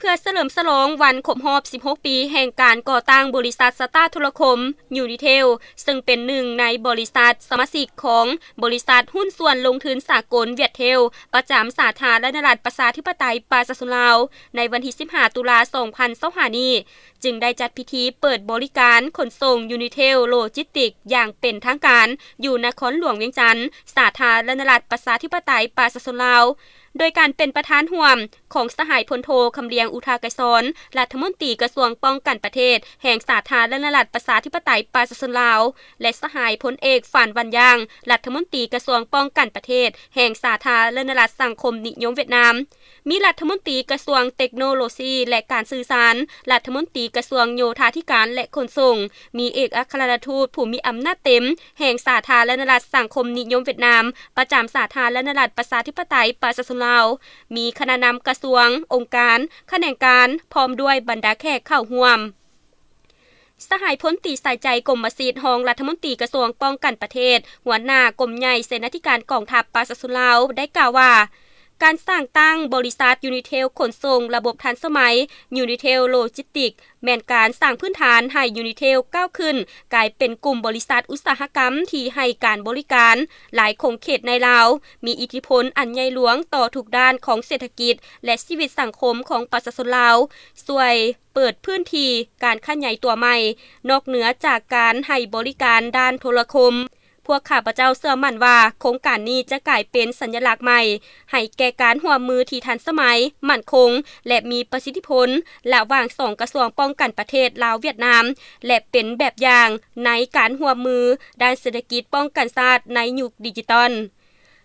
ເພື່ອສະເຫຼີມສະຫຼອງວັນຄົບຮອບສິບຫົກປີແຫ່ງການກໍ່ຕັ້ງບໍລິສັດສະຕາໂທລະຄົມ ຢູນິເທວ ເຊິ່ງເປັນໜຶ່ງໃນບໍລິສັດສະມາຊິກຂອງບໍລິສັດຫຸ້ນສ່ວນລົງທຶນສາກົນ ຫວຽດເທວ ປະຈຳສາທາລະນະລັດປະຊາທິປະໄຕປະຊາຊົນລາວ ໃນວັນທີສິບຫ້າ ຕຸລາ ສອງພັນຊາວຫ້ານີ້ ຈຶ່ງໄດ້ຈັດພິທີເປີດບໍລິການຂົນສົ່ງ ຢູນິເທວ ໂລຈິສຕິກ ຢ່າງເປັນທາງການ ຢູ່ນະຄອນຫຼວງວຽງຈັນ ສາທາລະນະລັດປະຊາທິປະໄຕປະຊາຊົນລາວ ໂດຍການເປັນປະທານຮ່ວມຂອງສະຫາຍພົນໂທ ຄຳລຽງ ອຸທາໄກສອນ ລັດຖະມົນຕີກະຊວງປ້ອງກັນປະເທດແຫ່ງສາທາລະນະລັດປະຊາທິປະໄຕປະຊາຊົນລາວ ແລະ ສະຫາຍພົນເອກ ຝານ ວັນຢ່າງ ລັດຖະມົນຕີກະຊວງປ້ອງກັນປະເທດແຫ່ງສາທາລະນະລັດສັງຄົມນິຍົມຫວຽດນາມ, ມີລັດຖະມົນຕີກະຊວງເຕັກໂນໂລຊີ ແລະ ການສື່ສານ, ລັດຖະມົນຕີກະຊວງໂຍທາທິການ ແລະ ຂົນສົ່ງ, ມີເອກອັກຄະລັດຖະທູດຜູ້ມີອຳນາດເຕັມແຫ່ງສາທາລະນະລັດສັງຄົມນິຍົມຫວຽດນາມ ປະຈຳສາທາລະນະລັດປະຊາທິປະໄຕປະຊາຊົນລາວ, ມີຄະນະນຳກະຊວງ, ອົງການ, ຂະແໜງການ ພ້ອມດ້ວຍບັນດາແຂກເຂົ້າຮ່ວມ. ສະຫາຍພົນຕີ ສາຍໃຈ ກົມມະສິດ ຮອງລັດຖະມົນຕີກະຊວງປ້ອງກັນປະເທດ, ຫົວໜ້າກົມໃຫຍ່ເສນາທິການກອງທັບປະຊາຊົນລາວ ໄດ້ກ່າວວ່າ ການສ້າງຕັ້ງບໍລິສັດ ຢູນິເທວ ຂົນສົ່ງລະບົບທັນສະໄໝ ຢູນິເທວ ໂລຈິສຕິກ ແມ່ນການສ້າງພື້ນຖານໃຫ້ ຢູນິເທວ ກ້າວຂຶ້ນກາຍເປັນກຸ່ມບໍລິສັດອຸດສາຫະກຳທີ່ໃຫ້ການບໍລິການຫຼາຍຂົງເຂດໃນລາວ, ມີອິດທິພົນອັນໃຫຍ່ຫຼວງຕໍ່ທຸກດ້ານຂອງເສດຖະກິດ ແລະ ຊີວິດສັງຄົມຂອງປະຊາຊົນລາວ, ຊ່ວຍ ເປີດພື້ນທີ່ການຂະຫຍາຍຕົວໃໝ່ ນອກເໜືອຈາກການໃຫ້ບໍລິການດ້ານໂທລະຄົມ. ພວກຂ້າພະເຈົ້າເຊື່ອໝັ້ນວ່າ ໂຄງການນີ້ຈະກາຍເປັນສັນຍະລັກໃໝ່ໃຫ້ແກ່ການຮ່ວມມືທີ່ທັນສະໄໝ, ໝັ້ນຄົງ ແລະ ມີປະສິດທິຜົນ ລະຫວ່າງສອງກະຊວງປ້ອງກັນປະເທດລາວ-ຫວຽດນາມ ແລະ ເປັນແບບຢ່າງໃນການຮ່ວມມືດ້ານເສດຖະກິດປ້ອງກັນຊາດໃນຍຸກດິຈິຕອນ.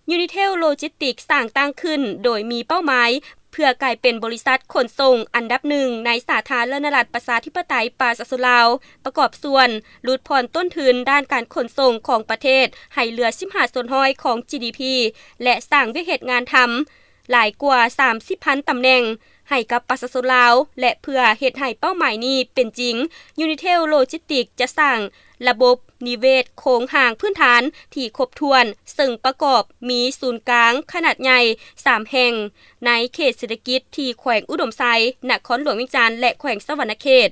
ຢູນິເທວ ໂລຈິສຕິກ ສ້າງຕັ້ງຂຶ້ນໂດຍມີເປົ້າໝາຍເພື່ອກາຍເປັນບໍລິສັດຂົນສົ່ງອັນດັບໜຶ່ງໃນສາທາລະນະລັດປະຊາທິປະໄຕປະຊາຊົນລາວ, ປະກອບສ່ວນຫຼຸດຜ່ອນຕົ້ນທຶນດ້ານການຂົນສົ່ງຂອງປະເທດໃຫ້ເຫຼືອສິບຫ້າສ່ວນຮ້ອຍຂອງ ຈີດີພີ ແລະ ສ້າງວຽກເຮັດງານທຳຫຼາຍກວ່າສາມສິບພັນຕຳແໜ່ງໃຫ້ກັບປະຊາຊົນລາວ ແລະ ເພື່ອເຮັດໃຫ້ເປົ້າໝາຍນີ້ເປັນຈິງ, ຢູນິເທວ ໂລຈິສຕິກ ຈະສ້າງ ລະບົບນິເວດໂຄງຮ່າງພື້ນຖານທີ່ຄົບຖ້ວນ, ເຊິ່ງປະກອບມີສູນກາງຂະໜາດໃຫຍ່ສາມແຫ່ງໃນເຂດເສດຖະກິດທີ່ແຂວງອຸດົມໄຊ, ນະຄອນຫຼວງວຽງຈັນ ແລະ ແຂວງສະຫວັນນະເຂດ.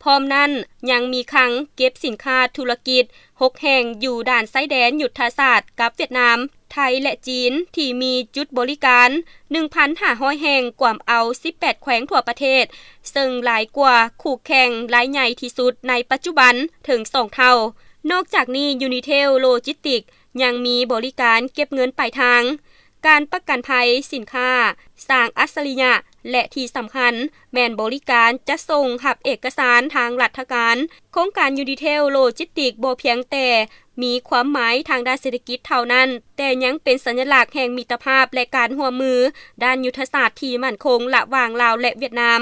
ພ້ອມນັ້ນຍັງມີຄັງເກັບສິນຄ້າທຸລະກິດຫົກແຫ່ງຢູ່ດ່ານຊາຍແດນຍຸດທະສາດກັບຫວຽດນາມ, ໄທ ແລະ ຈີນ ທີ່ມີຈຸດບໍລິການໜຶ່ງພັນຫ້າຮ້ອຍແຫ່ງ, ກວມເອົາສິບແປດແຂວງທົ່ວປະເທດ, ເຊິ່ງຫຼາຍກວ່າຄູ່ແຂ່ງລາຍໃຫຍ່ທີ່ສຸດໃນປັດຈຸບັນເຖິງສອງເທົ່າ. ນອກຈາກນີ້, ຢູນິເທວ ໂລຈິສຕິກ ຍັງມີບໍລິການເກັບເງິນປາຍທາງ, ການປະກັນໄພສິນຄ້າ, ສ້າງອັດສະລິຍະ ແລະ ທີ່ສຳຄັນແມ່ນບໍລິການຈັດສົ່ງຮັບເອກະສານທາງລັດຖະການ. ໂຄງການ ຢູນິເທວ ໂລຈິສຕິກ ບໍ່ພຽງແຕ່ມີຄວາມໝາຍທາງດ້ານເສດຖະກິດເທົ່ານັ້ນ, ແຕ່ຍັງເປັນສັນຍະລັກແຫ່ງມິດຕະພາບ ແລະ ການຮ່ວມມືດ້ານຍຸດທະສາດທີ່ໝັ້ນຄົງລະຫວ່າງລາວ ແລະ ຫວຽດນາມ.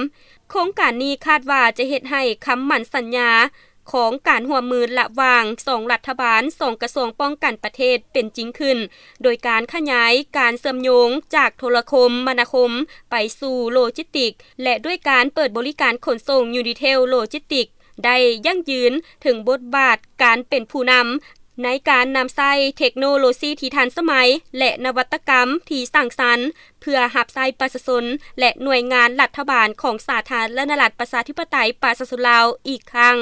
ໂຄງການນີ້ຄາດວ່າຈະເຮັດໃຫ້ຄຳໝັ້ນສັນຍາ ຂອງການຮ່ວມມືລະຫວ່າງສອງລັດຖະບານ, ສອງກະຊວງປ້ອງກັນປະເທດເປັນຈິງຂຶ້ນ, ໂດຍການຂະຫຍາຍການເຊື່ອມໂຍງຈາກໂທລະຄົມມະນາຄົມໄປສູ່ໂລຈິສຕິກ ແລະ ດ້ວຍການເປີດບໍລິການຂົນສົ່ງ ຢູນິເທວ ໂລຈິສຕິກ ໄດ້ຢັ້ງຢືນເຖິງບົດບາດການເປັນຜູ້ນຳໃນການນຳໃຊ້ເທັກໂນໂລຊີທີ່ທັນສະໄໝ ແລະ ນະວັດຕະກຳທີ່ສ້າງສັນ ເພື່ອຮັບໃຊ້ປະຊາຊົນ ແລະ ໜ່ວຍງານລັດຖະບານຂອງສາທາລະນະລັດປະຊາທິປະໄຕປະຊາຊົນລາວອີກຄັ້ງ.